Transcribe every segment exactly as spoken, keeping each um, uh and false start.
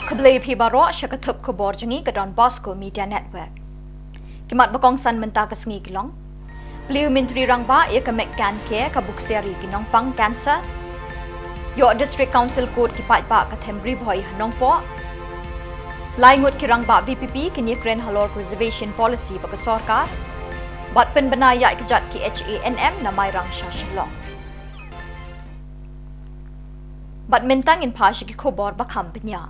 Khublei phi baroh sha ka thup khubor jong ngi ka Don Bosco Media Network. Ki mat ba kongsan mynta ka sngi ki long: Plie u Myntri Rangbah ïa ka Mek Kan Care ka buh ksiar ïa ki nongpang cancer. Ïoh District Council Court ki paidbah ka them Ri Bhoi ha Nongpoh. Lai ngut ki rangbah V P P kin ïakren halor Reservation Policy bad ka sorkar. Bad pynbna ïaid kjat ki H A N M na Mairang sha Shillong. Bad mynta ngin phai sha ki khubor ba kham bniah.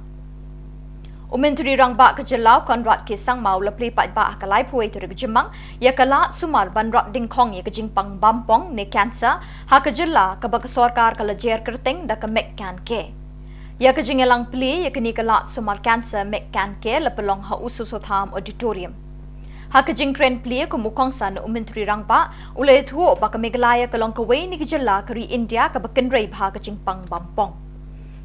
U Myntri Rangbah ka jylla u Conrad K Sangma u la plie paidbah ha ka laiphew wei tarik Jymmang ïa ka lad sumar ban rat dyngkhong ïa ka jingpang bampong ne cancer ha ka jylla, kaba ka sorkar ka la jer kyrteng da ka Mek Kan Care. Ïa ka jingïalang plie ïa kane ka lad sumar cancer Mek Kan Care la pynlong ha U Soso Tham Auditorium. Ha ka jingkren plie kum u kongsan, u Myntri Rangbah u la ïathuh ba ka Meghalaya ka long kawei na ki jylla ka ri India kaba kynrei bha ha ka jingpang bampong.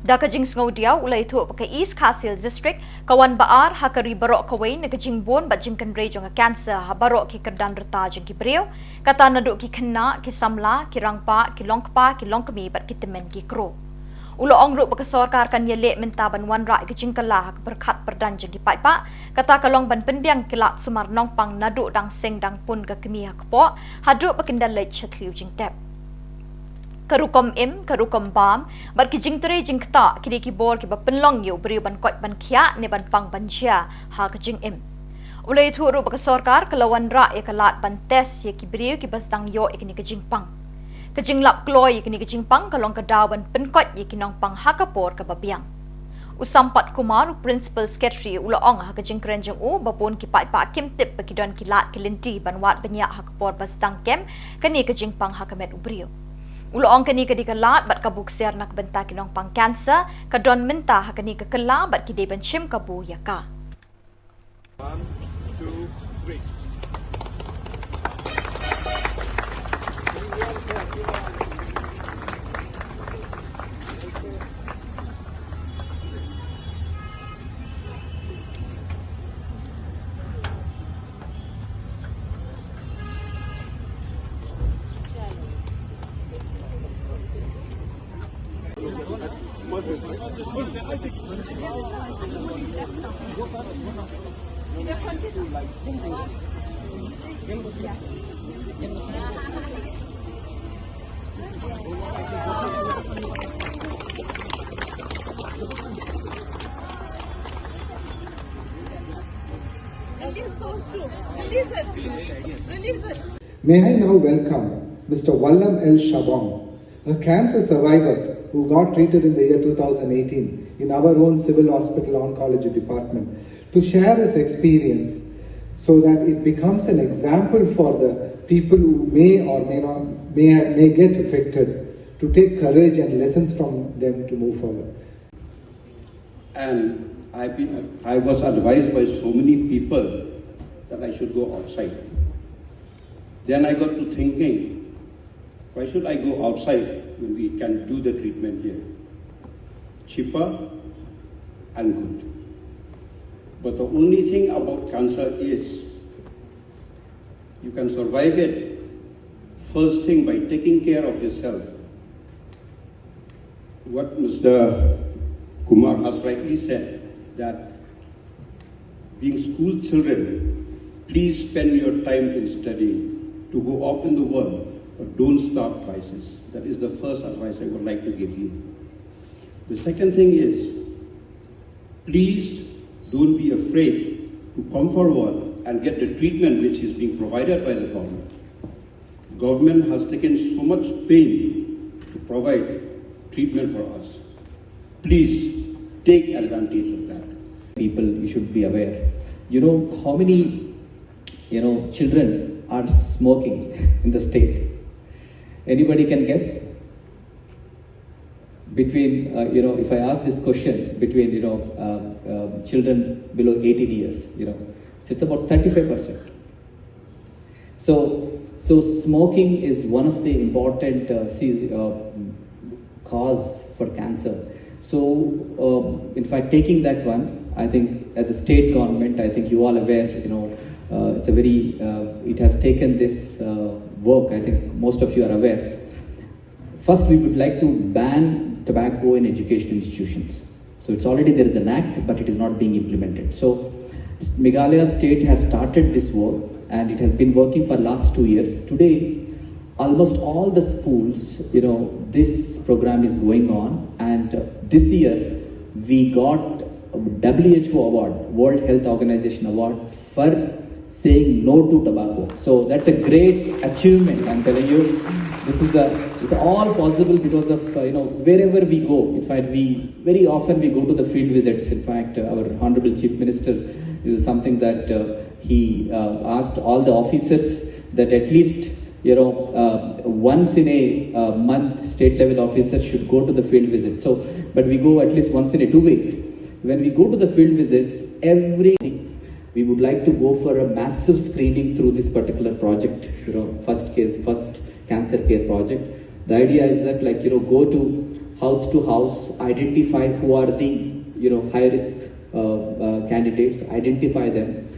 Da ka jingsngewdiaw u la ïathuh ba ka East Khasi Hills District ka wan ba ar ha ka ri baroh kawei na ka jingbun bad jingkynrei jong ka cancer ha baroh ki kyrdan rta jong ki briew, kata naduh ki khynnah, ki samla, ki rangbah, ki longkpa, ki longkmie bad ki tymmen ki kro. U la ong ruh ba ka sorkar kan ïaleh mynta ban wanrah ïa ka jingkylla ha ka pyrkhat pyrdan jong ki paidbah, kata ka long ban pynbiang ki lad sumar nongpang naduh dang seng dang pun ka kmie ha kpoh haduh ba kin da leit sha thliew jingtep. Ka rukom im, ka rukom bam bad ki jingtrei jingktah ki dei ki bor kiba pynlong ïa u briew ban koit ban khiah ne ban pang ban jia ha ka jingim. U la ïathuh ruh ba ka sorkar ka la wanrah ïa ka lad ban test ïa ki briew kiba sdang ïoh ïa kane ka jingpang. Ka jinglap kloi ïa kane ka jingpang ka long ka daw ban pynkoit ïa ki nongpang ha ka por kaba biang. U Sampat Kumar, u Principal Secretary, u la ong ha ka jingkren jong u ba bun ki paidbah kim tip ba ki don ki lad ki lynti ban wad bniah ha ka por ba sdang kem kane ka jingpang ha ka met u briew. U la ong kane ka dei ka lad bad ka buh ksiar na ka bynta ki nongpang cancer, ka don mynta ha kane ka kylla bad ki dei ban shim kabu ïa ka. One, two, three. May I now welcome Mister Wallam L Shabong, a cancer survivor who got treated in the year two thousand eighteen in our own Civil Hospital Oncology Department, to share his experience so that it becomes an example for the people who may or may not, may, may get affected, to take courage and lessons from them to move forward. And I've been, I was advised by so many people that I should go outside. Then I got to thinking, why should I go outside when we can do the treatment here? Cheaper and good. But the only thing about cancer is you can survive it first thing by taking care of yourself. What Mister Kumar has rightly said, that being school children, please spend your time in studying to go out in the world, but don't start crisis. That is the first advice I would like to give you. The second thing is, please don't be afraid to come forward and get the treatment which is being provided by the government. Government has taken so much pain to provide treatment for us. Please take advantage of that. People, you should be aware. You know how many, you know, children are smoking in the state? Anybody can guess? Between, uh, you know, if I ask this question between, you know, uh, uh, children below eighteen years, you know, so it's about thirty-five percent. So, so smoking is one of the important, uh, see, uh, cause for cancer. So, um, in fact, taking that one, I think at the state government, I think you all aware, you know, uh, it's a very, uh, it has taken this, uh, work. I think most of you are aware. First, we would like to ban tobacco in education institutions. So it's already there is an act, but it is not being implemented. So Meghalaya state has started this work, and it has been working for last two years. Today, almost all the schools, you know, this program is going on, and uh, this year we got W H O award, World Health Organization award, for saying no to tobacco. So that's a great achievement. I'm telling you, this is a it's all possible because of uh, you know, wherever we go. In fact, we very often we go to the field visits. In fact, uh, our honorable chief minister, this is something that uh, he uh, asked all the officers that at least, you know, uh, once in a uh, month, state level officers should go to the field visit. So, but we go at least once in a two weeks. When we go to the field visits, every we would like to go for a massive screening through this particular project, you know, first case, first cancer care project. The idea is that, like, you know, go to house to house, identify who are the, you know, high risk uh, uh, candidates, identify them.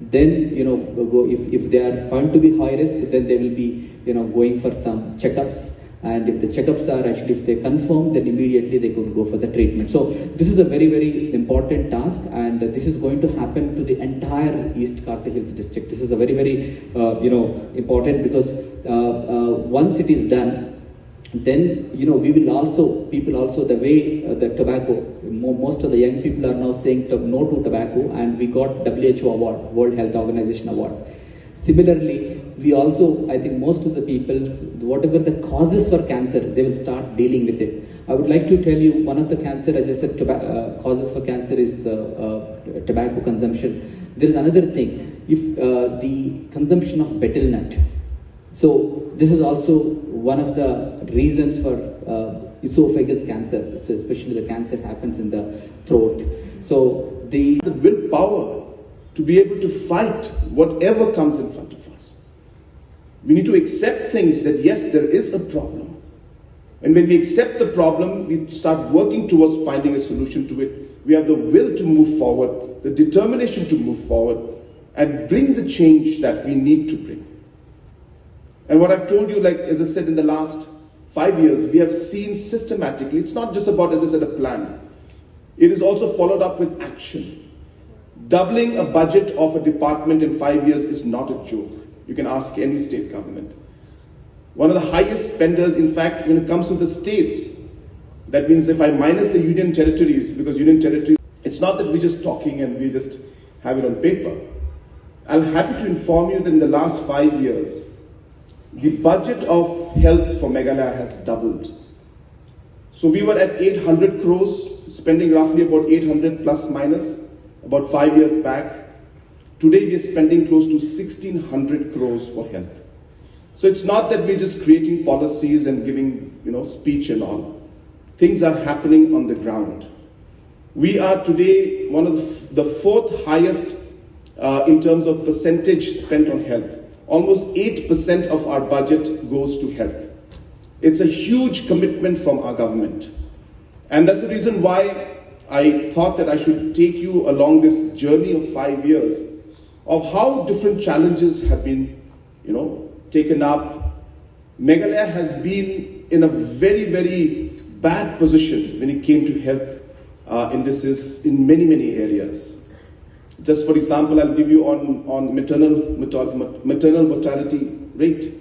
Then, you know, go, if, if they are found to be high risk, then they will be, you know, going for some checkups. And if the checkups are actually, if they confirm, then immediately they could go for the treatment. So this is a very, very important task, and this is going to happen to the entire East Khasi Hills district. This is a very, very, uh, you know, important because uh, uh, once it is done, then, you know, we will also, people also, the way uh, the tobacco, mo- most of the young people are now saying to- no to tobacco, and we got W H O award, World Health Organization award. Similarly, we also, I think most of the people, whatever the causes for cancer, they will start dealing with it. I would like to tell you, one of the cancer, as I said, toba- uh, causes for cancer is uh, uh, tobacco consumption. There is another thing. If uh, the consumption of betel nut, so this is also one of the reasons for uh, esophagus cancer. So especially the cancer happens in the throat. So the the willpower to be able to fight whatever comes in front of us. We need to accept things that yes, there is a problem. And when we accept the problem, we start working towards finding a solution to it. We have the will to move forward, the determination to move forward, and bring the change that we need to bring. And what I've told you, like as I said, in the last five years, we have seen systematically, it's not just about, as I said, a plan. It is also followed up with action. Doubling a budget of a department in five years is not a joke. You can ask any state government. One of the highest spenders, in fact, when it comes to the states, that means if I minus the union territories, because union territories, it's not that we're just talking and we just have it on paper. I'm happy to inform you that in the last five years, the budget of health for Meghalaya has doubled. So we were at eight hundred crores, spending roughly about eight hundred plus minus about five years back. Today we are spending close to sixteen hundred crores for health. So it's not that we're just creating policies and giving, you know, speech and all. Things are happening on the ground. We are today one of the, the fourth highest uh, in terms of percentage spent on health. Almost eight percent of our budget goes to health. It's a huge commitment from our government. And that's the reason why I thought that I should take you along this journey of five years of how different challenges have been, you know, taken up. Meghalaya has been in a very, very bad position when it came to health uh, indices in many, many areas. Just for example, I'll give you on, on maternal, maternal mortality rate.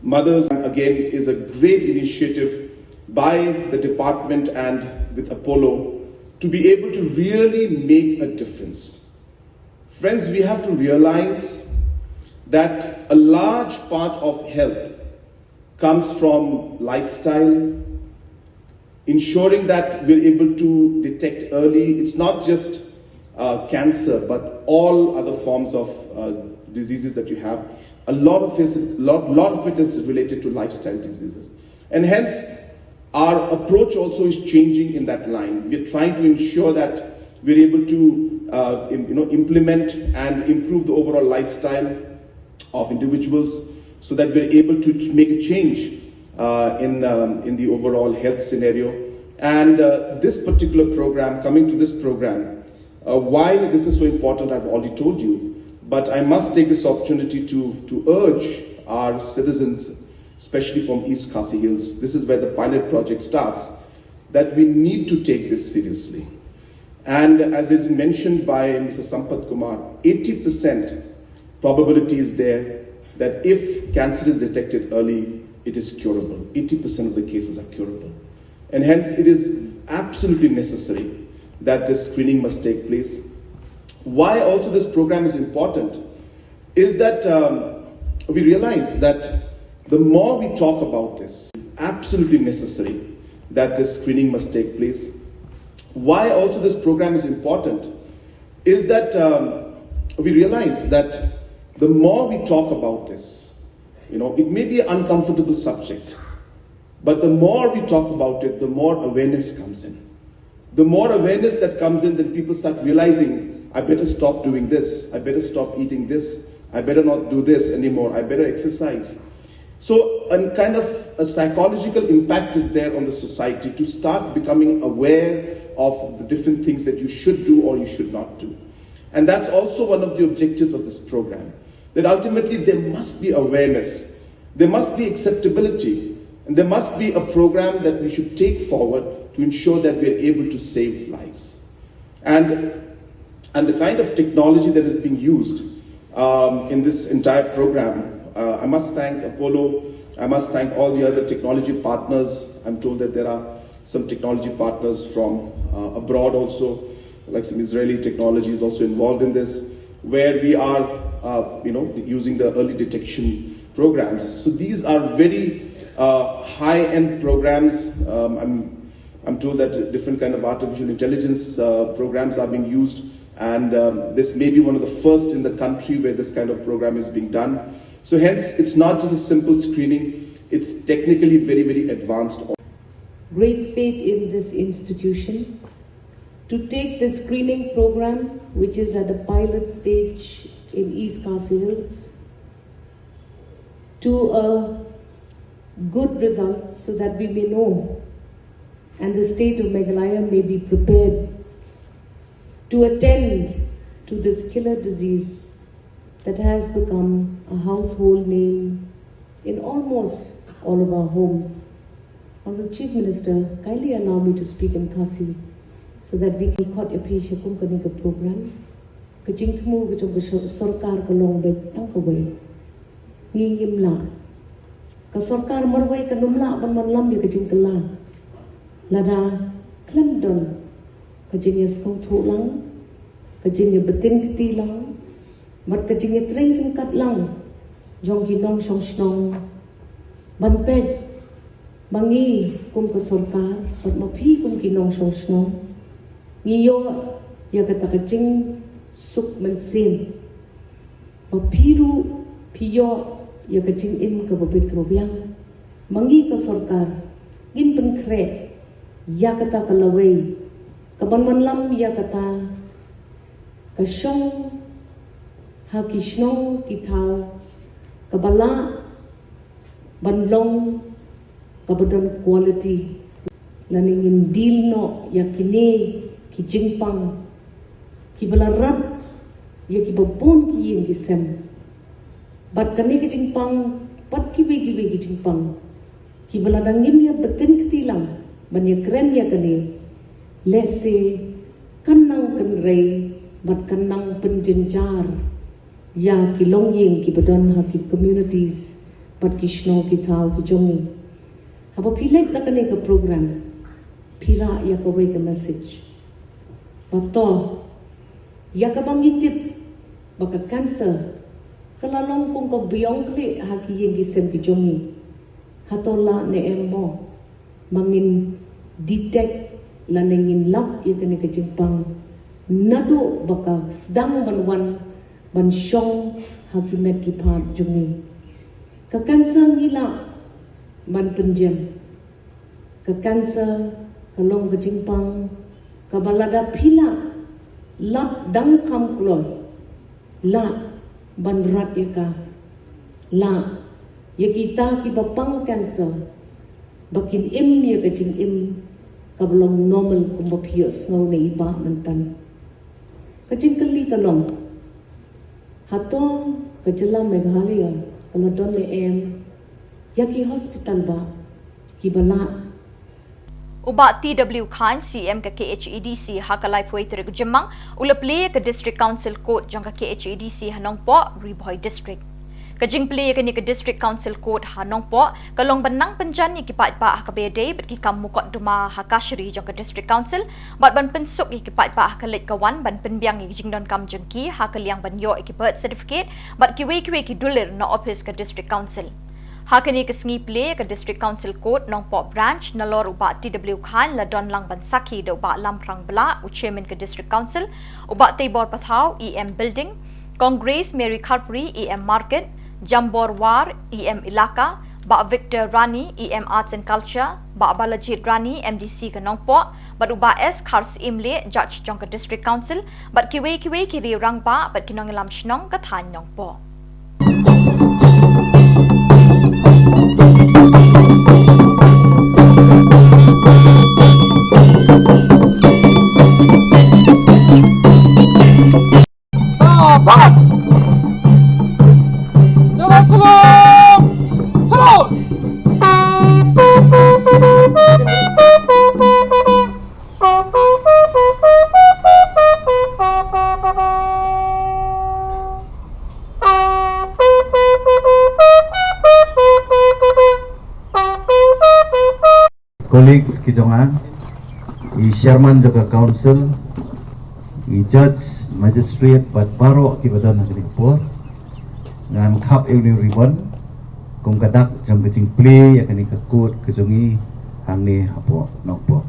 Mothers, again, is a great initiative by the department and with Apollo to be able to really make a difference. Friends, we have to realize that a large part of health comes from lifestyle, ensuring that we're able to detect early. It's not just uh, cancer, but all other forms of uh, diseases that you have. A lot of, it, lot, lot of it is related to lifestyle diseases. And hence, our approach also is changing in that line. We're trying to ensure that we're able to uh, you know, implement and improve the overall lifestyle of individuals so that we're able to make a change uh, in, um, in the overall health scenario. And uh, this particular program, coming to this program, uh, why this is so important, I've already told you, but I must take this opportunity to, to urge our citizens, especially from East Khasi Hills, this is where the pilot project starts, that we need to take this seriously. And as is mentioned by Mister Sampath Kumar, eighty percent probability is there that if cancer is detected early, it is curable. Eighty percent of the cases are curable. And hence, it is absolutely necessary that this screening must take place. Why also this program is important is that um, we realize that the more we talk about this, absolutely necessary that this screening must take place. Why also this program is important is that um, we realize that the more we talk about this, you know, it may be an uncomfortable subject, but the more we talk about it, the more awareness comes in. The more awareness that comes in, then people start realizing, I better stop doing this, I better stop eating this, I better not do this anymore, I better exercise. So, a kind of a psychological impact is there on the society to start becoming aware of the different things that you should do or you should not do. And that's also one of the objectives of this program, that ultimately there must be awareness, there must be acceptability, and there must be a program that we should take forward to ensure that we are able to save lives. And, and the kind of technology that is being used um, in this entire program, uh, I must thank Apollo, I must thank all the other technology partners. I'm told that there are some technology partners from uh, abroad also, like some Israeli technology is also involved in this, where we are, uh, you know, using the early detection programs. So these are very uh, high-end programs. Um, I'm, I'm told that different kind of artificial intelligence uh, programs are being used, and um, this may be one of the first in the country where this kind of program is being done. So hence, it's not just a simple screening, it's technically very, very advanced. Great faith in this institution to take the screening program, which is at the pilot stage in East Khasi Hills, to a good result so that we may know and the state of Meghalaya may be prepared to attend to this killer disease that has become a household name in almost all of our homes. Honorable Chief Minister, kindly allow me to speak in Khasi so that we can khot a piece of ka program. Ka jingthmu ka jong ka sor- sorkar ka long beit tang kawei. Ngi ngim lah. Ka sorkar marwei kan ym lah ban wanlam ïa ka jingkylla. Lada khlem don ka jingïasngewthuh lang, ka jingïabtin kti lang, bad ka jingïatreiñ ryngkat lang jong ki nongshong shnong. Ban peit ba ngi kum ka sorkar bad ma phi kum ki nongshong shnong ngi ïoh ïa kata ka jingsuk mynsiem. Ba phi ruh phi ïoh ïa ka jingim kaba bit kaba biang. Ma ngi ka sorkar ngin pynkhreh ïa kata ka lawei kaban wanlam ïa kata ka shong ha ki shnong ki thaw kaba lah ban long kaba don quality. Lane ngin deal noh ïa kine ki jingpang kiba la rat ïa kiba bun ki ïing ki sem. Bad kane ka jingpang bad kiwei kiwei ki jingpang kiba lada ngim ïabtin kti lang ban ïakren ïa kane, lehse kan nang kynrei bad kan nang pynjynjar ïa ki longïing kiba don ha ki communities bad ki shnong ki thaw ki jong ngi. Haba phi leit na kane ka program phi rah ïa kawei ka message. Ba to ïa kaba ngi tip ba ka cancer ka la long kum ka biang khlieh ha ki ïing ki sem ki jong ngi. Hato lah ne em mo ma ngin detect lane ngin lap ïa kane ka jingpang naduh ba ka sdang ban wan ban shong ha ki met ki phad jong ngi. Ka cancer ngi lah ban pynjem. Ka cancer ka long ka jingpang kaba lada phi lah lap dang kham kloi lah ban rat ïa ka. Lah ïa kita kiba pang cancer ba kin im ïa ka jingim kaba long normal kumba phi ïohsngew na i bah mynta. Ka jingkylli ka long, hato ka jylla Meghalaya ka la don ne em ïa ki hospital bah kiba lah U Bah T W Khan, C M ka K H A D C, ha ka laiphew tarik Jymmang, u la plie ïa ka District Council Court jong ka K H A D C ha Nongpoh, Ri Bhoi District. Ka jingplie ïa kane ka District Council Court ha Nongpoh ka long ban nang pynjan ïa ki paidbah ha kaba ïadei bad ki kam mukotduma ha kashari jong ka District Council, bad ban pynsuk ïa ki paidbah ha ka leit ka wan ban pynbiang ïa ki jingdonkam jong ki ha ka liang ban ïoh ïa ki birth certificate bad kiwei kiwei ki dulir na ophis ka District Council. Ha kane ka sngi plie ka District Council Court Nongpoh Branch, nalor u Bah T W Khan la don lang ban sakhi da u Bah Lamphrang Blah, u Chairman ka District Council, u Bah Teibor Pathaw, E M Building, Kong Grace Mary Kharpuri, E M Market, Jambor War, E M Elaka, Bah Victor Rani, E M Arts and Culture, Bah Balajied Rani, M D C ka Nongpoh, bad u Bah S Kharsyiem Lieh, Judge jong ka District Council, bad kiwei kiwei ki riew rangbah bad ki nongïalam shnong ka thaiñ Nongpoh. Colleagues ki jong nga, i chairman jong ka council, i judge, magistrate, bad baroh kiba don ha kane ka por, ngan khap ïa une u ribbon kum ka dak jong ka jingplie ïa kane ka court ka jong ngi hangne hapoh Nongpoh.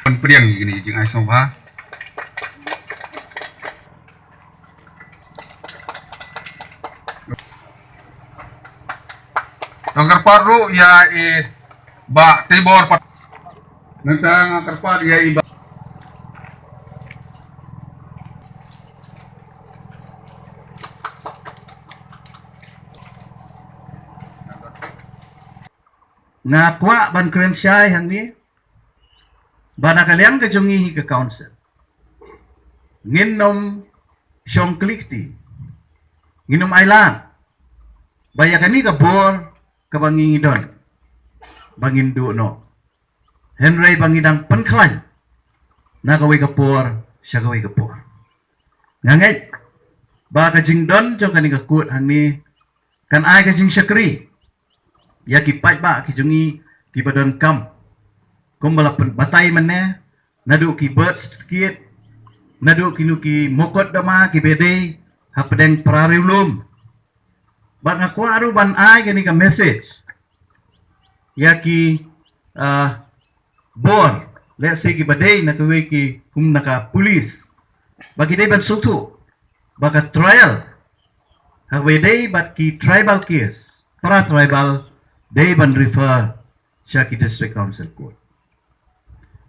Ban pdiang ïa kine ki jingai sngewbha. Ngan kyrpad ruh ïa i Bah Teibor Pat. Nangta ngan kyrpad ïa i Bah. Nga kwah ban kren shai hangne ba na ka liang ka jong ngi hi ka council, ngin nym shong klikti, ngin nym ailad ba ïa kane ka bor kaba ngi ngi don ba ngin duh noh, hynrei ba ngi dang pynkhlaiñ na kawei ka por sha kawei ka por. Nga ngeit ba ka jingdon jong kane ka court hangne kan ai ka jingshakri ïa ki paidbah ki jong ngi kiba donkam, kumba la pyn-, batai mynne, naduh ki birth certificate, naduh kino ki mukotduma kiba dei hapdeng para riewlum. Bad nga kwah ruh ban ai kane ka message ïa ki, ah, bor, let's say, kiba dei na kawei ki, kum na ka police, ba ki dei ban sngewthuh ba ka trial ha kaba dei bad ki tribal case, para tribal, dei ban refer sha ki District Council Court.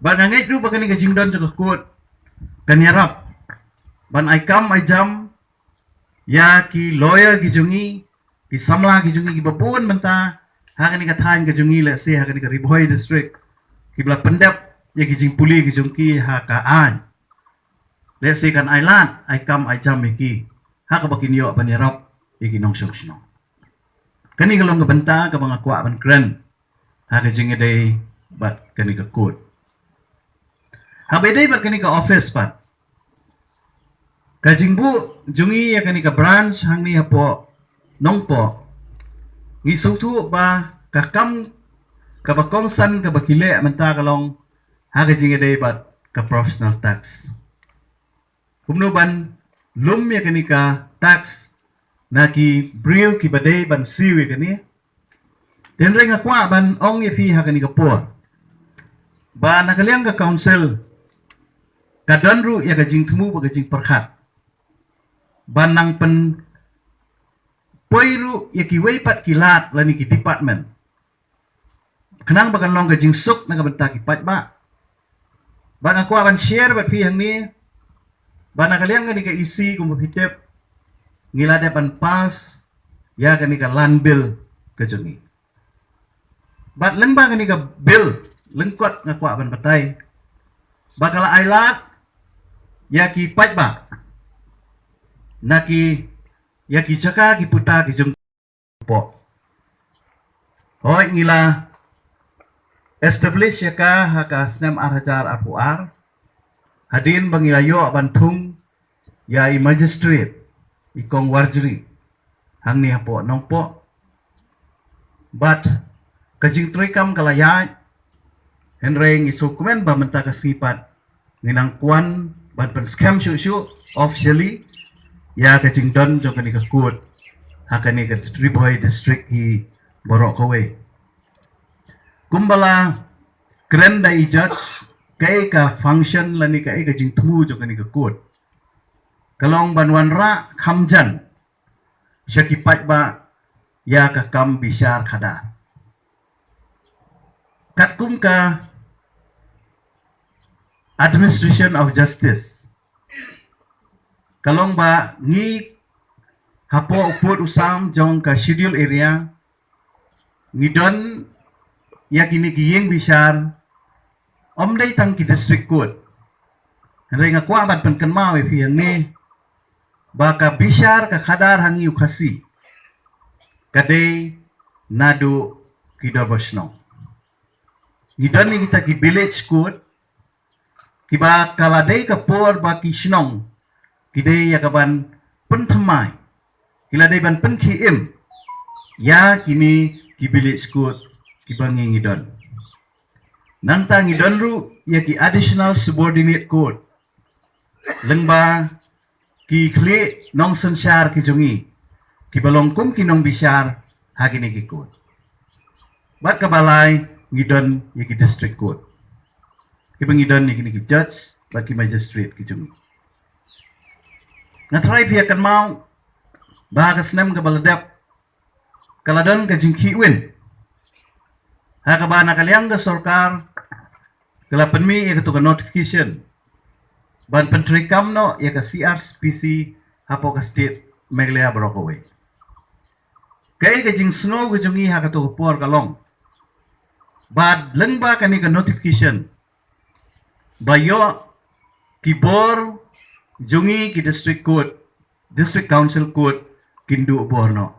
Bad nga ngeit ruh ba kane ka jingdon jong ka court kan ïarap ban ai kam ai jam ïa ki lawyer ki jong ngi, ki samla ki jong ngi kiba bun mynta ha kane ka thaiñ ka jong ngi, let's say ha kane ka Ri Bhoi District, kiba la pyndep ïa ki jingpule ki jong ki ha ka aiñ. Let's say kan ailad ai kam ai jam ïa ki. ha kaba kin ïoh ban ïarap ïa ki nongshong shnong. Kane ka long ka bynta kaba nga kwah ban kren ha ka jingïadei bad kane ka court. Haba ïadei bad kane ka office pat, ka jingbuh jong ngi ïa kane ka branch hangne hapoh Nongpoh, ngi sngewthuh ba ka kam kaba kongsan kaba ki leh mynta ka long ha ka jingïadei bad ka professional tax. Kumno ban lum ïa kane ka tax na ki briew kiba dei ban siew ïa kane. Te hynrei nga kwah ban ong ïa phi ha kane ka por ba na ka liang ka council ka don ruh ïa ka jingthmu bad ka jingpyrkhat ban nang pynpoi ruh ïa kiwei pat ki lad lane ki department, khnang ba kan long ka jingsuk na ka bynta ki paidbah. Bad nga kwah ban share bad phi hangne ba na ka liang kane ka E C kumba phi tip, ngi la dep ban pass ïa kane ka land bill ka jong ngi. Bad lyngba kane ka bill lyngkot nga kwah ban batai ba ka la ai lad ïa ki paidbah na ki, ïa ki jaka ki puta ki jong poh. Hooid, ngi la establish ïa ka ha ka snem ar hajar arphew ar, hadien ba ngi la ïoh ban thung ïa i magistrate, i Kong Warjri, hangne hapoh Nongpoh. Bad ka jingtrei kam ka la ïaid, hynrei ngi sngewkmen ba mynta ka sngi pat ngi nang kwah ban pynskhem shuh shuh officially ïa ka jingdon jong kane ka court ha kane ka Ri Bhoi district hi baroh kawei. Kumba la kren da i judge, kaei ka function lane kaei ka jingthmu jong kane ka court? Ka long ban wanrah kham jan sha ki paidbah ïa ka kam bishar khadar. Katkum ka administration of justice, ka long ba ngi hapoh u pud u sam jong ka schedule area ngi don ïa kine ki ïing bishar, ym dei tang ki district court. Hynrei nga kwah ban pynkynmaw ïa phi hangne ba ka bishar ka khadar ha ngi u Khasi ka dei naduh ki dorbar shnong. Ngi don ïa kita ki village court kiba ka la dei ka por ba ki shnong ki dei ïa ka ban pynthymmai, ki la dei ban pynkhie im ïa kine ki village court kiba ngi ngi don. Nangta ngi don ruh ïa ki additional subordinate court lyngba ki khlieh nongsynshar ki jong ngi kiba long kum ki nongbishar ha kine ki court. Bad kaba lai ngi don ïa ki district court kiba ngi don ïa kine ki judge bad ki magistrate ki jong ngi. Nga tharai phi ïa kynmaw ba ha ka snem kaba la dep ka la don ka jingkhih win ha kaba na ka liang ka sorkar ka la pynmih ïa katu ka notification ban pyntreikam noh ïa ka C R P C hapoh ka state Meghalaya baroh kawei. Kaei ka jingsngew ka jong ngi ha katu ka por ka long ba lyngba kane ka notification ba ïoh ki bor jong ngi ki district court, district council court kin duh bor noh.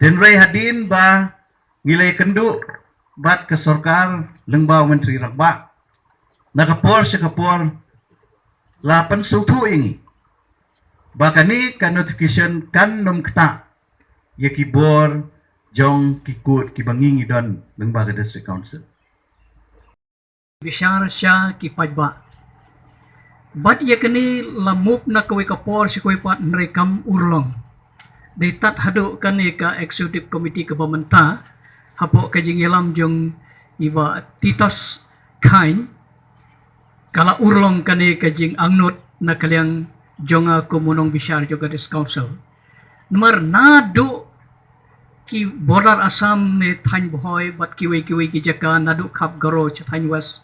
Hynrei hadien ba ngi la ïakynduh bad ka sorkar lyngba u Myntri Rangbah, na ka por sha ka por la pynsngewthuh ïa ngi ba kane ka notification kan nym ktah ïa ki bor jong ki court kiba ngi ngi don lyngba ka district council. Bishar sha ki paidbah. Bad ïa kane la move na kawei ka por sha kawei pat, hynrei kam urlong. Dei tad haduh kane ka executive committee kaba mynta hapoh ka jingïalam jong i Bah Titus Chyne ka la urlong kane ka jingangnud na ka liang jong nga kum u nongbishar jong ka District Council. Namar naduh ki border Assam ne thaiñ Bhoi bad kiwei kiwei ki jaka naduh Khapgaro cha thaiñ West,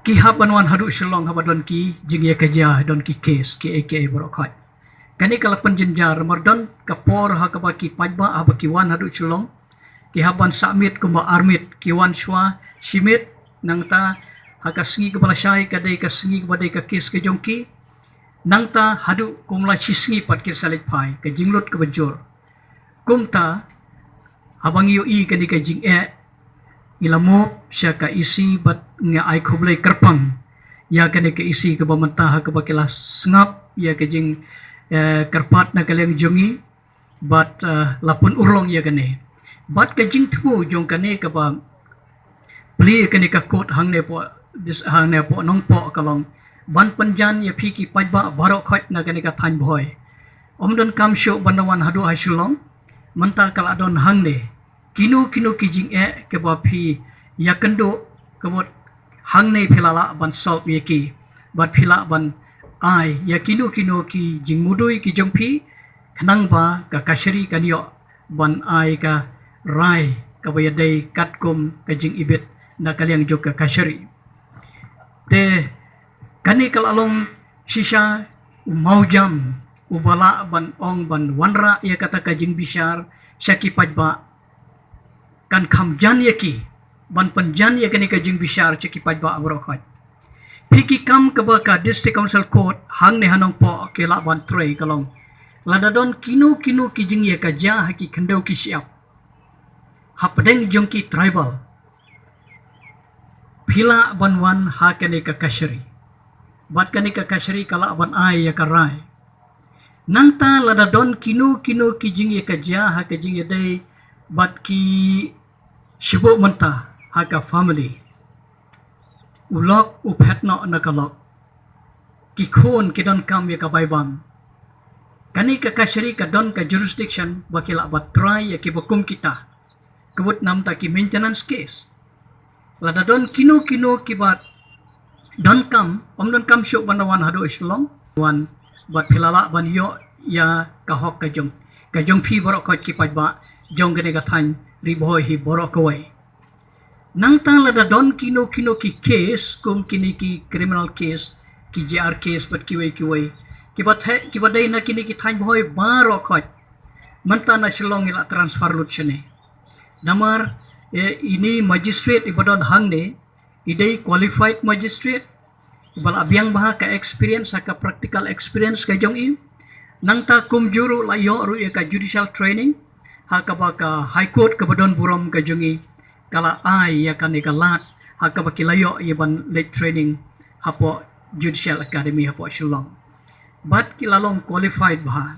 ki hap ban wan haduh Shillong haba don ki jingïakajia, don ki case, kiei kiei baroh khoit. Kane ka la pynjynjar namar don ka por ha kaba ki paidbah haba ki wan haduh Shillong ki hap ban sah miet kumba ar miet, ki wan shuwa shi miet. Nangta ha ka sngi kaba lashai ka dei ka sngi kaba dei ka case ka jong ki. Nangta haduh kumba la shisngi pat ki sa leit phai, ka jinglut kaba jur. Kumta, haba ngi ïohi kane ka jingeh, ngi la move sha ka E C bad nga ai khublei kyrpang ïa kane ka E C kaba mynta ha kaba ki la sngap ïa ka jing, eh, kyrpad na ka liang jong ngi, bad, eh, la pynurlong ïa kane. Bad ka jingthmu jong kane kaba plie kane ka court hangne hapoh, dis-, hangne hapoh Nongpoh ka long ban pynjan ïa phi ki paidbah baroh khoit na kane ka thaiñ Bhoi. Ym donkam shuh ban da wan haduh ha Shillong, mynta ka la don hangne. Kino kino ki jingeh kiba phi ïakynduh, ka mut hangne phi la lah ban solve ïa ki, bad phi lah ban ai ïa kino kino ki jingmudui ki jong phi, khnang ba ka kashari kan ïoh ban ai ka rai kaba ïadei katkum ka jingibit na ka liang jong ka kashari. Te kane ka la long shisha u mawjam uba lah ban ong ban wanrah ïa kata ka jingbishar sha ki paidbah, kan kham jan ïa ki ban pynjan ïa kane ka jingbishar sha ki paidbah baroh khoit. Phi, ki kam kaba ka District Council Court hangne ha Nongpoh ki lah ban trei ka long, lada don kino kino ki jingïakajia ha ki khyndew ki shyiap hapdeng jong ki tribal, phi lah ban wan ha kane ka kashari, bad kane ka kashari ka lah ban ai ïa ka rai. Nangta lada don kino kino ki jingïakajia ha ka jingïadei bad ki shibun mynta ha ka family, u lok u phet noh na ka lok, ki khun ki donkam ïa ka bai bam, kane ka kashari ka don ka jurisdiction ba ki lah ban trai ïa kiba kum kita, ka mut namar ki maintenance case. Lada don kino kino kiba donkam, ym donkam shuh ban da wan haduh Shillong, wan bad phi la lah ban ïoh ïa ka hok ka jong, ka jong phi baroh khoit ki paidbah jong kane ka thaiñ Ri Bhoi hi baroh kawei. Nangta lada don kino kino ki case, kum kine ki criminal case, ki J R case bad kiwei kiwei, kiba theh, kiba dei na kine ki thaiñ Bhoi baroh khoit, mynta na Shillong i la transfer lut shane. Namar, eh, ine i magistrate iba don hangne i dei qualified magistrate, iba la biang bha ha ka experience, ha ka practical experience ka jong i. Nangta kumjuh ruh la ïoh ruh ïa ka judicial training ha kaba ka High Court kaba don burom ka jong i ka la ai ïa kane ka lad ha kaba ki la ïoh ïa ban leit training hapoh Judicial Academy hapoh Shillong. Bad ki la long qualified bha.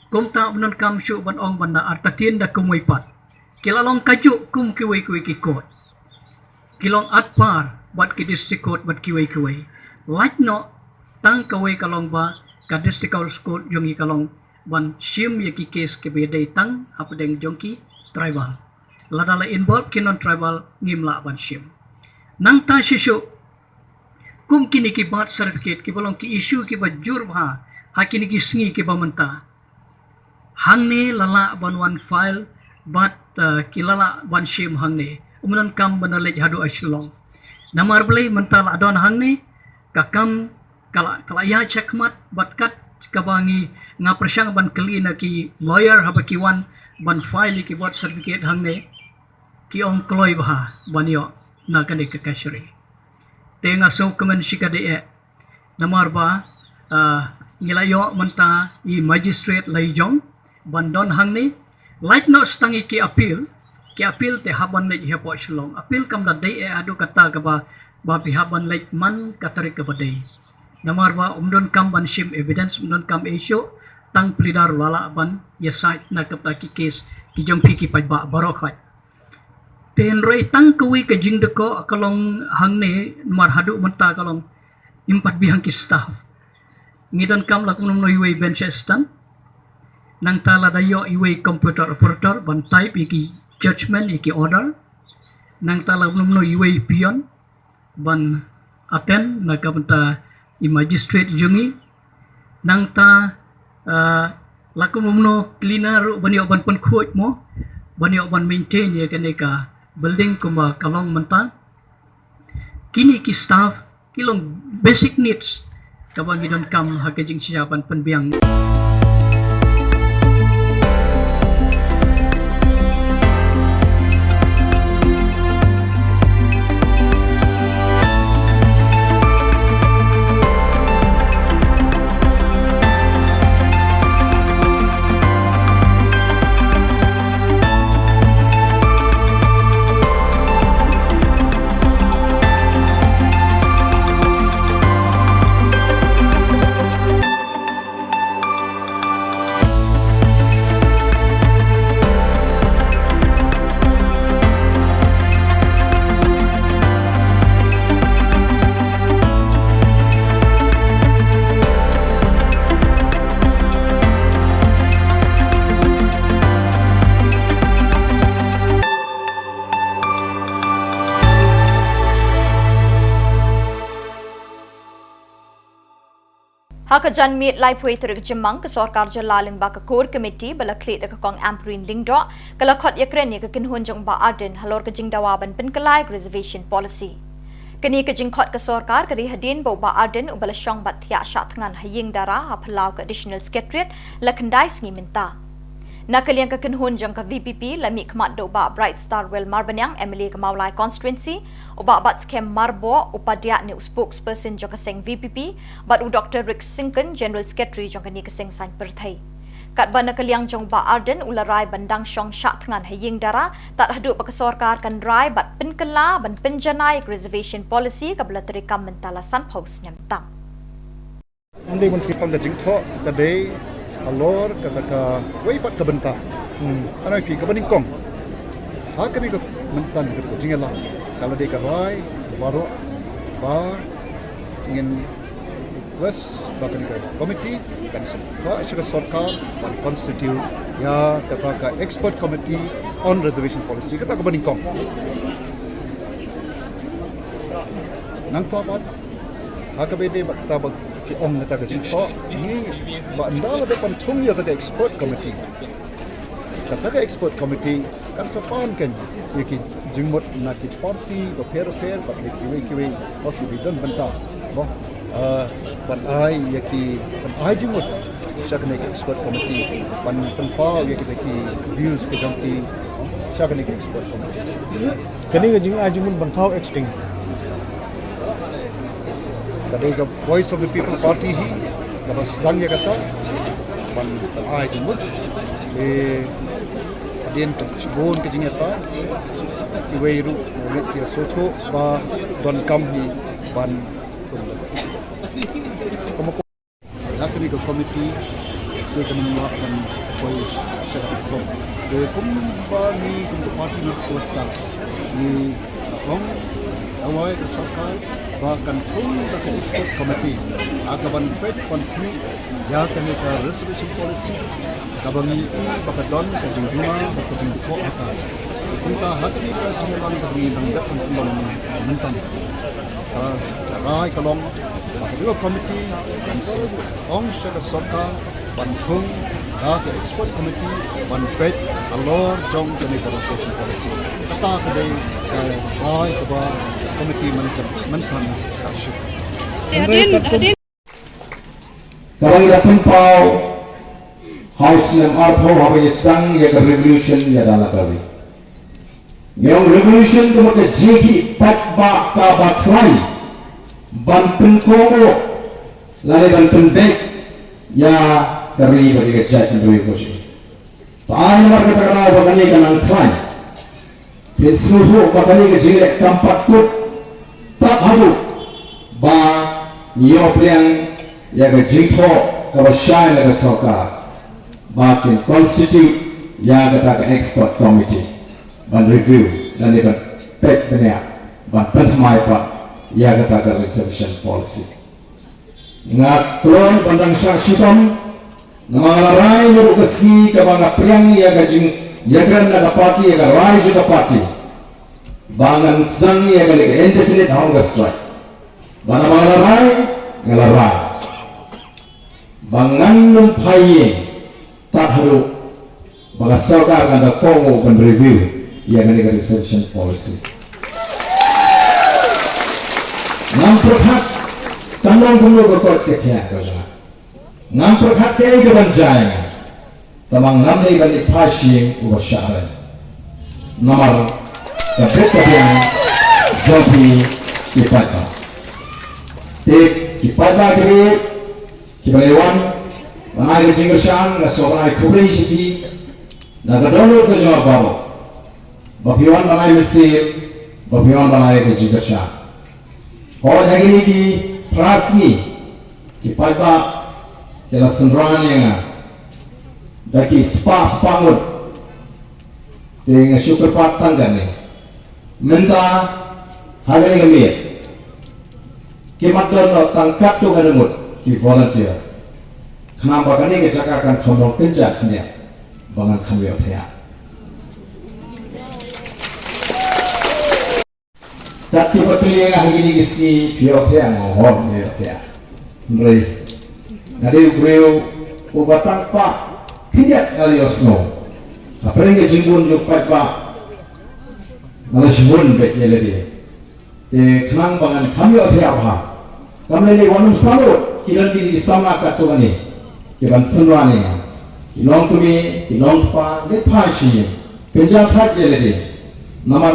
Kumta ym donkam shuh ban ong ban da artatien da kumwei pat. Ki la long kajuh kum kiwei kiwei ki court. Ki long at par bad ki district court bad kiwei kiwei. Lait noh tang kawei ka long ba ka District Council Court jong i ka long ban shim ïa ki case kiba dei tang hapdeng jong ki tribal. Lada la involve ki non tribal ngim lah ban shim. Nangta shisha kum kine ki birth certificate kiba long ki issue kiba jur bha ha kine ki sngi kiba mynta. Hangne la lah ban wan file bad, uh, ki la lah ban shim hangne. Ym donkam ban da leit haduh ha Shillong. Namar balei mynta la don hangne, ka kam ka la, ka la ïaid shakhmat bad kat kaba ngi, nga pyrshang ban kylli na ki lawyer haba ki wan ban file ïa ki birth certificate hangne, ki ong kloi bha ban ïoh na kane ka kashari. Te nga sngewkmen shikatdei eh. Namar ba, ah, ngi la ïoh mynta i magistrate la ïa jong ban don hangne. Lait noh tang ïa ki appeal, ki appeal te hap ban leit hapoh Shillong. Appeal kam da dei eh haduh katta kaba, ba phi hap ban leit man ka tarik kaba dei. Namar ba ym donkam ban shim evidence, ym donkam issue, tang pleader la lah ban ïasaid na ka bynta ki case ki jong phi ki paidbah baroh khoit. Te hynrei tang kawei ka jingdkoh ka long hangne, namar haduh mynta ka long im pat biang ki staff. Ngi donkam la kumno kumno iwei bench assistant. Nangta lada ïoh iwei computer operator ban type ïa ki judgment, ïa ki order. Nangta la kumno kumno iwei peon ban attend na ka bynta i magistrate jong ngi. Nangta, ah, la kumno kumno cleaner ruh ban ïoh ban pynkhuid mo, ban ïoh ban maintain ïa kane ka building kumba ka long mynta. Kine ki staff ki long basic needs kaba ngi donkam ha ka jingshisha ban pynbiang. Ha ka janmiet laiphew tarik Jymmang, ka sorkar jylla lyngba ka Core Committee ba la khlieh da ka Kong Ampareen Lyngdoh ka la khot ïakren ïa ka kynhun jong Bah Ardent halor ka jingdawa ban pynkylla ïa ka reservation policy. Kane ka jingkhot ka sorkar ka dei hadien ba u Bah Ardent uba la shong bad thiah shah thngan ha ïing dara ha phyllaw ka Additional Secretariat la khyndai sngi mynta. Na ka liang ka kynhun jong ka V P P la mihkhmat da u Bah Brightstarwell Marbaniang, M L A ka Mawlai Constituency, u Bah Batskhem Myrboh, u padiah ne u spokesperson jong ka seng V P P, bad u Doctor Rick Syngkon, General Secretary jong kane ka seng saiñ pyrthei. Katba na ka liang jong Bah Ardent u la rai ban dang shong shah thngan ha ïing dara tad haduh ba ka sorkar kan rai bad pynkylla ban pynjanai ïa ka reservation policy kaba la treikam mynta la sanphew snem tam. Ym dei ban pynpang ka jingthoh, ka dei halor kata kawei pat ka bynta. Hmm. Hynrei phi kaba nyngkong, ha kane ka mynta ka jingïalang ka la dei ka rai baroh ba ngin request ba kane ka committee kan shu ba sha ka sorkar ban constitute ïa kata ka expert committee on reservation policy, kata kaba nyngkong. Nangta pat ha kaba ïadei bad kata ba ki ong kata ka jingthoh, ngi ba ynda la dep ban thung ïa kata ka expert committee, kata ka expert committee kan sa pan kan ïa ki jingmut na ki party bapher bapher bad ïa kiwei kiwei, ba ki don bynta ba, ah, ban ai ïa ki, ban ai jingmut sha kane ka expert committee, ban pynpaw ïa kita ki views ka jong ki sha kane ka expert committee. Kane ka jingai jingmut ban thaw acting, ka dei ka Voice of the People Party hi kaba sdang ïa kata ban, ban ai jingmut. Eh, hadien ka shibun ka jingïatai, kiwei ruh ki ïa sngewthuh ba donkam hi ban ha kane ka committee, se ka nang wad ban poi sha ka platform. Te kumba ngi kum ka party na ka sdang, ngi ong ïa ka sorkar ba kan thung da ka expert committee ha ka ban peit ban pynïaid ïa kane ka reservation policy, kaba ngi i ba ka don ka jingduna bad ka jingdukok ha ka. Kumta ha kane ka jingïalang kaba ngi dang dep ban pynlong mynta, ka rai ka long ba ka dei ka committee kan sa ong sha ka sorkar ban thung da ka expert committee ban peit halor jong kane ka reservation policy. Kata ka dei ka rai kaba committee mynta mynta ka shu. Te hadien, hadien Kaba ngi la pynpaw ha u snem arphew haba ngi sdang ïa ka revolution ïa da la ka ri. Ngi ong revolution ka mut ka jingkhih paidbah kaba khlaiñ ban pynkohnguh lane ban pynbeit ïa ka ri bad ïa ka jaitbynriew ka jong ngi. Te ai namar kata ka daw ba kane ka nang khlaiñ. Phin sngewthuh ba kane ka jingleh kam pat kut tad haduh ba ngi ïoh pdiang ïa ka jingthoh kaba shai na ka sorkar ba kin constitute ïa kata ka expert committee ban review lane ban peit bniah ban pynthymmai pat ïa kata ka reservation policy. Nga kloi ban dang shah shitom namar nga la rai naduh ka sngi kaba nga pdiang ïa ka jingïakren na ka party, ïa ka rai jong ka party, ba ngan sdang ïa kane ka indefinite hunger strike. Ba namar nga la rai, nga la rai ba ngan nym phai ïing tad haduh ba ka sorkar kan da kohnguh ban review ïa kane ka reservation policy. Ngam pyrkhat tang long kumno ka koit ka khiah ka jong nga. Ngam pyrkhat kaei kaban jia ïa nga. Tangba ngam dei ban ïa phai sha ïing uba shah rem namar ka bit ka biang jong phi ki paidbah. Te ki paidbah kiba ïeit kiba la wan ban ai ka jingkyrshan, nga sngewbha ban ai khublei sha phi na ka dohnud ka jong nga baroh ba phi wan ban ai mynsiem, ba phi wan ban ai ka jingkyrshan. Hooid, ha kine ki phra sngi ki paidbah ki la synran ïa nga da ki spah spah ngut. Te nga shu kyrpad tang kane. Mynta ha kane ka miet ki mat don noh tang katto katne ngut ki volunteer. Khnang ba kane ka jaka kan kham long kynja khyndiat ba ngan kham ïoh thiah. Kat kiba kylli ïa nga ha kine ki sngi, phi ïoh thiah? Nga ong, hooid nga ïoh thiah. Hynrei Nga dei u briew uba tang pat khyndiat nga la ïohsngew. Hapdeng ka jingbun jong u paidbah nga la shibun beit ïa lade. Te khnang ba ngan kham ïohthiah bha, kam lei lei wan ym salud ki don ki samla katto katne kiban synran ïa nga. Ki nongkmie, ki nongkpa, leit phai sha ïing, pynjah thait ïa lade. Namar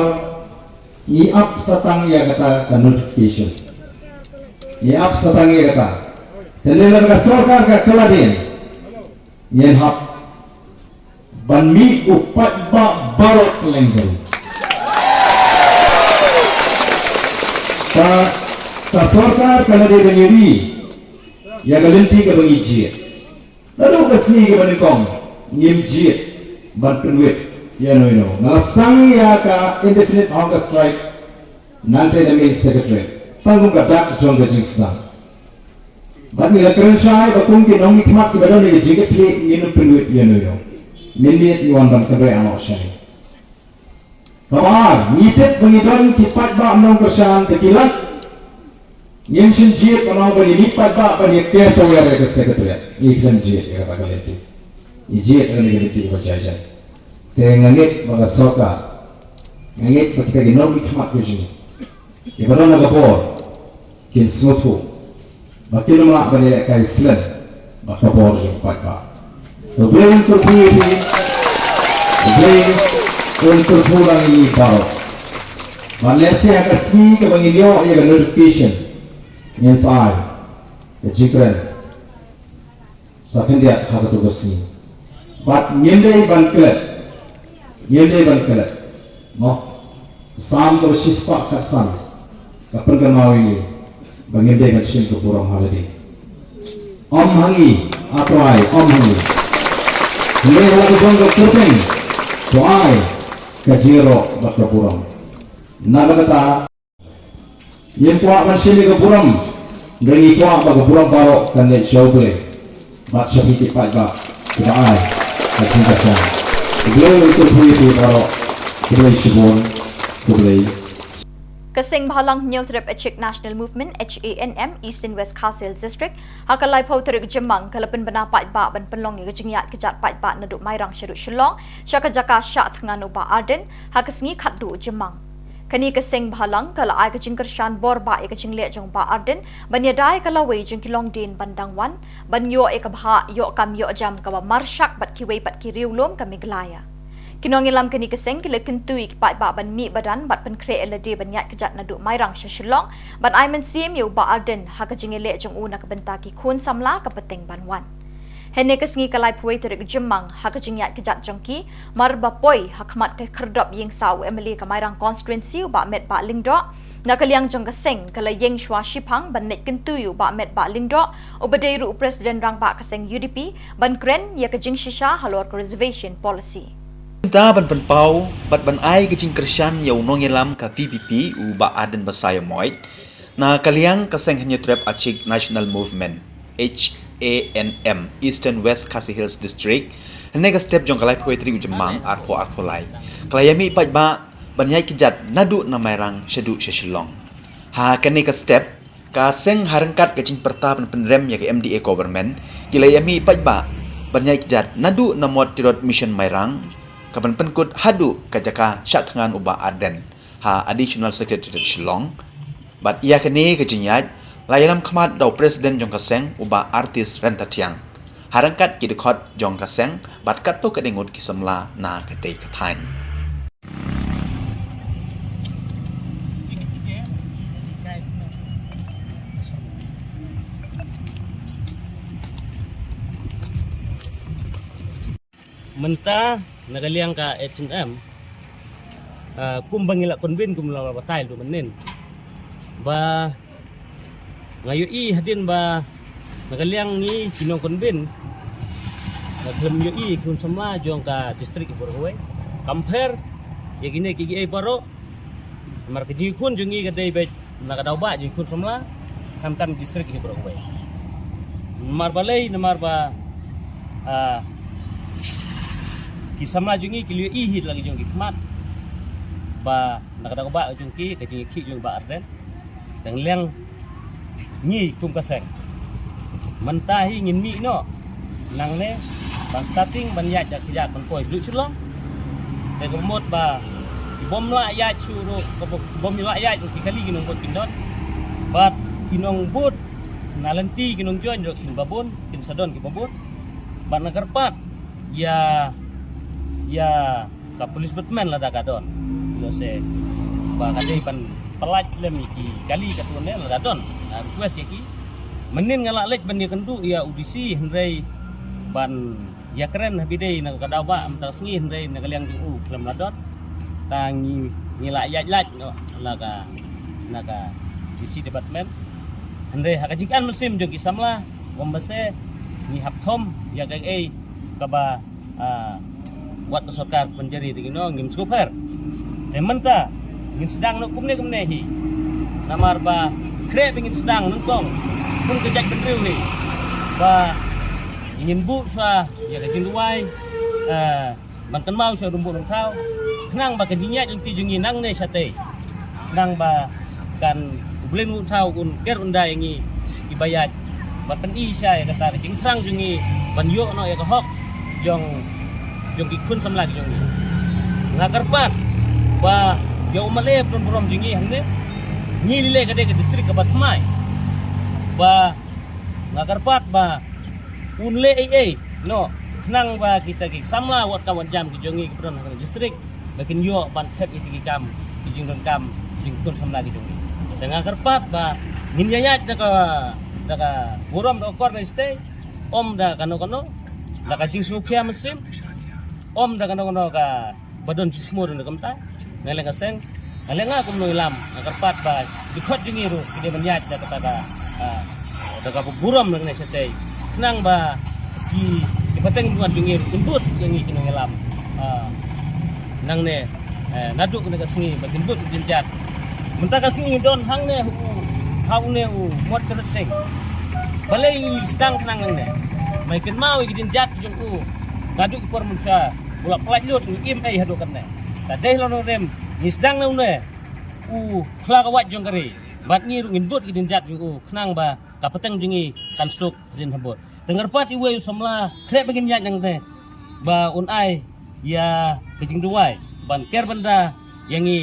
ngi ap sa tang ïa kata ka notification. Ngi ap sa tang ïa kata. Te lada ka sorkar ka kylla dien, ngin hap ban mih u paidbah baroh kylleng ka ri. Ka, ka sorkar ka la dei ban ïohi ïa ka lynti kaba ngi jied. Naduh ka sngi kaba nyngkong ngim jied ban pynwit ïano ïano. Nga la sdang ïa ka indefinite hunger strike nangta na main secretariat, tang kum ka dak jong ka jingsdang. Bad ngi la kren shai ba kum ki nongmihkhmat kiba don ïa ka jingkitkhlieh ngin ym pynwit ïano ïano. Mynmiet ngi wan ban kynrei ano shane. Kaba ar, ngi tip ba ngi don ki paidbah nongkyrshan, te ki lait. Ngin shim jied ban ong ba ngi mih paidbah ban ïa kiew ïa ka secretariat. Ngi khlem jied ïa kata ka lynti. Ngi jied ïa kane ka lynti kaba jai jai. Te nga ngeit ba ka sorkar, nga ngeit ba kita ki nongmihkhmat ka jong ngi, kiba don ha ka bor, kin sngewthuh ba kin ym lah ban ïalehkai slem bad ka bor jong u paidbah. To Blei un kyrkhu ïa phi, to Blei un kyrkhu lang ïa ngi baroh. Bad lehse ha ka sngi kaba ngin ïoh ïa ka notification, ngin sa ai ka jingkren sa khyndiat ha kato ka sngi. Bad ngim dei ban klet, ngim dei ban klet. Mo, Salm kaba shispah khatsan ka pynkynmaw ïa ngi ba ngim dei ban shim ka burom ha lade. Ym ha ngi, A Trai, ym ha ngi. Hynrei ha la ka jong ka kyrteng to ai ka jingïaroh bad ka burom. Naba kata ngim kwah ban shim ïa ka burom, hynrei ngi kwah ba ka burom baroh kan leit sha U Blei bad sha phi ki paidbah kiba ai ka jingkyrshan. U Blei un kyrkhu ïa phi baroh. Khublei shibun. Khublei. Ka Seng Bhalang Hynñiewtrep Achik National Movement, H A N M, Eastern West Khasi Hills District, ha ka laiphew tarik Jymmang ka la pynbna paidbah ban pynlong ïa ka jingïaid kjat paidbah naduh Mairang shaduh Shillong sha ka jaka shah thngan u Bah Ardent ha ka sngi khatduh Jymmang. Kane ka seng bhalang ka la ai ka jingkyrshan bor bah ïa ka jingleh jong Bah Ardent ban ïada ïa ka lawei jong ki longdien ban dang wan, ban ïoh ïa ka bhah ïoh kam ïoh jam kaba marshak bad kiwei pat ki riewlum ka Meghalaya. Ki nongïalam kane ka seng ki la kyntu ïa ki paidbah ban mih ba dan bad pynkhreh ïa lade ban ïaid kjat naduh Mairang sha Shillong ban ai mynsiem ïa u Bah Ardent ha ka jingïaleh jong u na ka bynta ki khun samla ka pateng ban wan. Hynne ka sngi ka laiphew tarik Jymmang ha ka jingïaid kjat jong ki, mar ba poi ha khmat ka khyrdop ïing sah u M L A ka Mairang constituency u Bah Metbah Lyngdoh, na ka liang jong ka seng ka la ïeng shuwa shiphang ban leit kyntu ïa u Bah Metbah Lyngdoh uba dei ruh u president rangbah ka seng U D P ban kren ïa ka jingshisha halor ka reservation policy. Bynta ban pynpaw bad ban ai ka jingkyrshan ïa u nongïalam ka V P P u Bah Ardent Basaiawmoit, na ka liang ka seng Hynñiewtrep Achik National Movement, H A N M, Eastern West Khasi Hills District, hynne ka step jong ka laiphew tarik u Jymmang arphew arphew lai, ka la ïamih paidbah ban ïaid kjat naduh na Mairang shaduh sha Shillong. Ha kane ka step, ka seng ha ryngkat ka jingpyrta ban pynrem ïa ka M D A government, ki la ïamih paidbah ban ïaid kjat naduh na Mot Tirot Mission Mairang, kaban pynkut haduh ka jaka shah thngan u Bah Ardent ha Additional Secretariat Shillong. Bad ïa kane ka jingïaid la ïalam khmat da u president jong ka seng u Bah Artist Ryntathiang, ha ryngkat ki dkhot jong ka seng bad katto katne ngut ki samla na katei ka thaiñ. Mynta na ka liang ka H A N M, ah, kumba ngi la convene, kumba la batai mynnin, ba nga ïohi hadien ba na ka liang ngi ki nong convene, nga khlem ïohi ki khun samla jong ka district baroh kawei. Compare ïa kine kiei baroh, namar ka jingïakhun jong ngi ka dei beit na ka daw bah jingïakhun samla, khamtam district hi baroh kawei. Namar balei? Namar ba, ah, ki samla jong ngi ki la ïohi hi da la ki jong ki khmat ba na ka daw bah jong ki, ka jingïakhih jong Bah Ardent. Tang liang ngi kum ka seng, Mynta hi ngin mih noh nangne ban starting ban ïaid da kjat ban poi shuh Shillong. Te ka mut ba ki bym lah ïaid shuh ruh, ka bym lah ïaid ruh ki kali ki nongbud kin don. Bad ki nongbud na lynti ki nongjoin ruh kin babun, kin sa don ki babun. Bad nga kyrpad ïa, ïa ka police department lada ka don. Ïoh se ba ka dei ban pynlait lem ïa ki kali katto ne lada don. Nga request ïa ki. Mynnin nga la leit ban ïakynduh ïa u D C hynrei ban ïakren ha bidei na ka daw ba mynta sngi hynrei na ka liang jong u khlem la don. Ta ngi, ngi la ïaid lait noh na ka, na ka D C department. Hynrei ha ka jingkren mynsiem jong ki samla, wan ba se ngi hap thom ïa kaei kaba, ah, wat ka sorkar pynjari te ki nong ngim sngewpher. Te mynta ngin sdang noh kumne kumne hi. Namar ba khreh ba ngin sdang nyngkong kum ka jaitbynriew hi ba ngin buh shuwa ïa ka jingduwai, eh, ban kynmaw shuwa rumbuk rungthaw khnang ba ka jingïaid lynti jong ngi nangne shatei. Khnang ba kan U Blei Nongthaw un ker un da ïa ngi kiba ïaid ban pyni sha ïa kata ka jingthrang jong ngi ban ïoh noh ïa ka hok jong, jong ki khun samla ki jong ngi. Nga kyrpad ba ïa u M L A pynburom jong ngi hangne, ngi lei lei ka dei ka district kaba thymmai, ba nga kyrpad ba un leh ei ei noh khnang ba kita ki samla wat kam wat jam ki jong ngi kiba don ha ka district ba kin ïoh ban thep ïa ki kam, ki jingdonkam ki jingkhun samla ki jong ngi. Te nga kyrpad ba ngin ïaid da ka, da ka burom da ka kor ba shatei, ym da kano kano, da ka jingsngewkhia mynsiem, ym da kano kano kaba don jingsngewkhia da kumta. Nga leh nga seng, nga leh nga kum nongïalam, nga kyrpad ba ki khot jong ngi ruh ki dei ban ïaid da kata ka, ah, da ka burom nangne shatei. Khnang ba ki, ki pateng buan jong ngi ruh kin bud ïa ngi ki nongïalam. Ah, nangne, eh, naduh kane ka sngi ba kin bud ki jingïaid. Mynta ka sngi don hangne u, ha une u Mot Kyrtseng. Balei ngi sdang khnang nangne? Ba kynmaw ïa ki jingïaid jong u naduh ki por mynshuwa. U la pynlait lut ngi im ei haduh katne. Ka dei la nongrim ngi sdang na une u khla ka wait jong ka ri. Bad ngi ruh ngin bud ki jingïaid jong u khnang ba ka pateng jong ngi kan suk rin habud. Te nga kyrpad iwei u samla khreh ba ngin ïaid nangte ba un ai ïa ka jingduwai ban ker ban da ïa ngi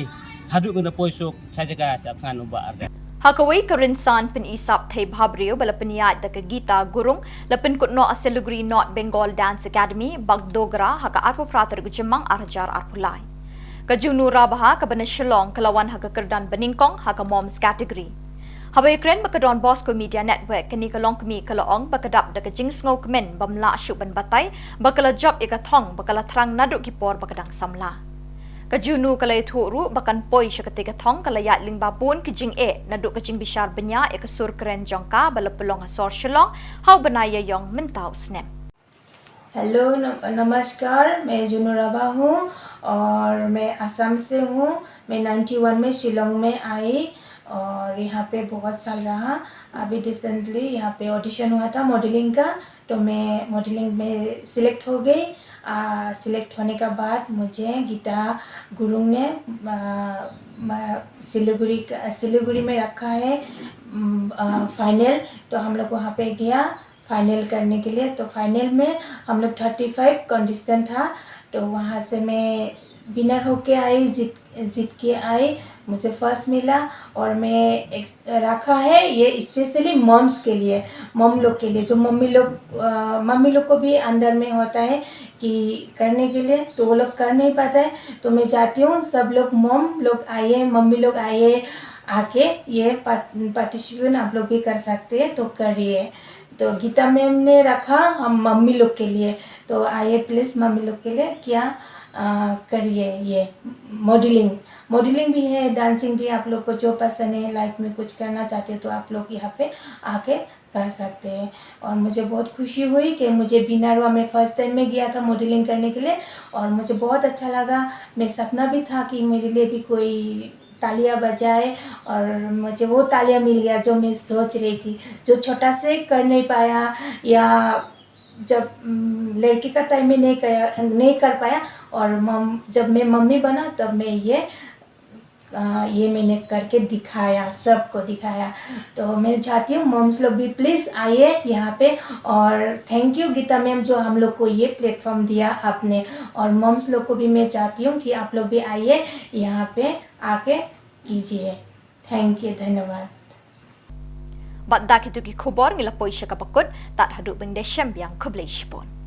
haduh ban da poi suk sha jaka sha thngan u Bah Ardent. Ha kawei ka rynsan pyni sap thei bhabriew ba la pynïaid da ka Gita Gurung, la pynkut noh ha Siliguri North Bengal Dance Academy, Bagdogra, ha ka arphew phra tarik u Jymmang ar hajar arphew lai. Ka Junu Rabaha kaba na Shillong ka la wan ha ka kyrdan banyngkong ha ka Moms category. Haba ïakren bad ka Don Bosco Media Network, kane ka longkmie ka la ong ba ka dap da ka jingsngewkmen bym lah shuh ban batai ba ka la jop ïa ka thong ba ka la thrang naduh ki por ba ka dang samla. Ka Junu ka la ïathuh ruh ba kan poi sha katei ka thong ka la ïaid lyngba bun ki jingeh naduh ka jingbishar bniah ïa ka sur kren jong ka ba la pynlong ha sor Shillong ha u bnai Ïaïong mynta u snem. Hello, नम-, नमस्कार, मैं जुनू राभा हूँ और मैं असम से हूँ। मैं ninety one में शिलोंग में आई और यहाँ पे बहुत साल रहा। अभी रिसेंटली यहाँ पे ऑडिशन हुआ था मॉडलिंग का, तो मैं मॉडलिंग में सिलेक्ट हो गई। आ, सिलेक्ट होने का बाद मुझे गीता गुरुंग ने, आ, म-, सिलीगुड़ी का, सिलीगुड़ी में रखा है, उम, आ, फाइनल। तो हम लोग वहाँ पे गया फाइनल करने के लिए। तो फाइनल में हम लोग थर्टी फ़ाइव कंटेस्टेंट था, तो वहाँ से मैं विनर होके आई, जीत, जीत के आई। मुझे फर्स्ट मिला और मैं एक रखा है ये स्पेशली मॉम्स के लिए, मॉम लोग के लिए, जो मम्मी लोग, अ, मम्मी लोग को भी अंदर में होता है कि करने के लिए, तो वो लोग कर नहीं पाता है। तो मैं चाहती हूँ सब लोग, मॉम लोग आइए, मम्मी लोग आइए, आके ये पार्ट-, पार्टिसिपेट आप लोग भी कर सकते हैं, तो करिए। तो गीता मैम ने रखा हम मम्मी लोग के लिए, तो आइए प्लीज मम्मी लोग के लिए क्या, अ, करिए ये मॉडलिंग, मॉडलिंग भी है, डांसिंग भी, आप लोग को जो पसंद है, लाइफ में कुछ करना चाहते हो तो आप लोग यहाँ पे आके कर सकते हैं। और मुझे बहुत खुशी हुई कि मुझे विनर हुआ। मैं फर्स्ट टाइम में गया था मॉडलिंग करने के लिए और मुझे बहुत अच्छा लगा। मैं सपना भी था कि मेरे लिए भी कोई तालियां बजाए और मुझे वो तालियां मिल गया जो मैं सोच रही थी, जो छोटा से कर नहीं पाया या जब, उम, लड़की का टाइम में नहीं कर, नहीं कर पाया और मम-, जब मैं मम्मी बना तब मैं ये अ, ये मैंने करके दिखाया, सबको दिखाया। तो मैं चाहती हूँ मॉम्स लोग भी प्लीज आइए यहाँ पे। और थैंक यू गीता मैम जो हम लोग को ये प्लेटफॉर्म दिया आपने। और मॉम्स लोग को भी मैं चाहती हूँ कि आप लोग भी आइए यहाँ पे आके कीजिए। थैंक यू, धन्यवाद। Bad da kito ki khubor ngi la poi sha kaba kut, tad haduh ban da shem biang, khublei shibun.